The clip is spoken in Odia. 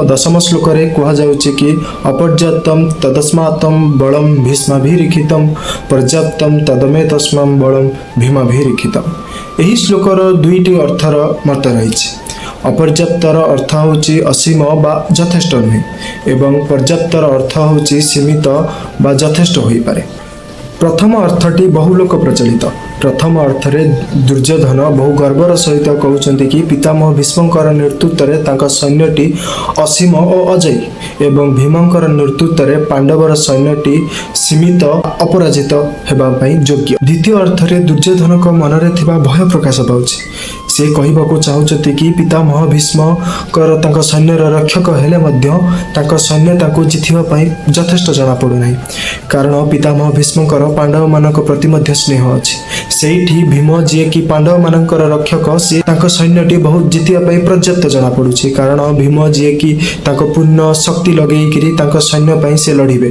ଦଶମ ଶ୍ଲୋକରେ କୁହାଯାଉଛି କି ଅପର୍ଯ୍ୟାପ୍ତମ ତଦସ୍ମାକଂ ବଳಂ ଭୀଷ୍ମାଭିରକ୍ଷିତମ୍, ପର୍ଯ୍ୟାପ୍ତମ ତଦମେତାସାଂ ବଳಂ ଭୀମାଭିରକ୍ଷିତମ୍। ଏହି ଶ୍ଲୋକର ଦୁଇଟି ଅର୍ଥର ମତ ରହିଛି। ଅପର୍ଯ୍ୟାପ୍ତର ଅର୍ଥ ହେଉଛି ଅସୀମ ବା ଯଥେଷ୍ଟ ନୁହେଁ ଏବଂ ପର୍ଯ୍ୟାପ୍ତର ଅର୍ଥ ହେଉଛି ସୀମିତ ବା ଯଥେଷ୍ଟ ହୋଇପାରେ। ପ୍ରଥମ ଅର୍ଥଟି ବହୁ ଲୋକ ପ୍ରଚଳିତ। ପ୍ରଥମ ଅର୍ଥରେ ଦୁର୍ଯ୍ୟୋଧନ ବହୁ ଗର୍ବର ସହିତ କହୁଛନ୍ତି କି ପିତାମହ ଭୀଷ୍ମଙ୍କର ନେତୃତ୍ୱରେ ତାଙ୍କ ସୈନ୍ୟଟି ଅସୀମ ଓ ଅଜେୟ ଏବଂ ଭୀମଙ୍କର ନେତୃତ୍ୱରେ ପାଣ୍ଡବର ସୈନ୍ୟଟି ସୀମିତ, ଅପରାଜିତ ହେବା ପାଇଁ ଯୋଗ୍ୟ। ଦ୍ୱିତୀୟ ଅର୍ଥରେ ଦୁର୍ଯ୍ୟୋଧନଙ୍କ ମନରେ ଥିବା ଭୟ ପ୍ରକାଶ ପାଉଛି। ସେ କହିବାକୁ ଚାହୁଁଛନ୍ତି କି ପିତାମହ ଭୀଷ୍ମଙ୍କର ତାଙ୍କ ସୈନ୍ୟର ରକ୍ଷକ ହେଲେ ମଧ୍ୟ ତାଙ୍କ ସୈନ୍ୟ ତାଙ୍କୁ ଜିତିବା ପାଇଁ ଯଥେଷ୍ଟ ଜଣାପଡ଼ୁନାହିଁ, କାରଣ ପିତାମହ ଭୀଷ୍ମଙ୍କର ପାଣ୍ଡବମାନଙ୍କ ପ୍ରତି ମଧ୍ୟ ସ୍ନେହ ଅଛି। ସେଇଠି ଭୀମ, ଯିଏକି ପାଣ୍ଡବମାନଙ୍କର ରକ୍ଷକ, ସିଏ ତାଙ୍କ ସୈନ୍ୟଟି ବହୁତ ଜିତିବା ପାଇଁ ପର୍ଯ୍ୟାପ୍ତ ଜଣାପଡ଼ୁଛି, କାରଣ ଭୀମ ଯିଏକି ତାଙ୍କ ପୂର୍ଣ୍ଣ ଶକ୍ତି ଲଗେଇକିରି ତାଙ୍କ ସୈନ୍ୟ ପାଇଁ ସେ ଲଢ଼ିବେ।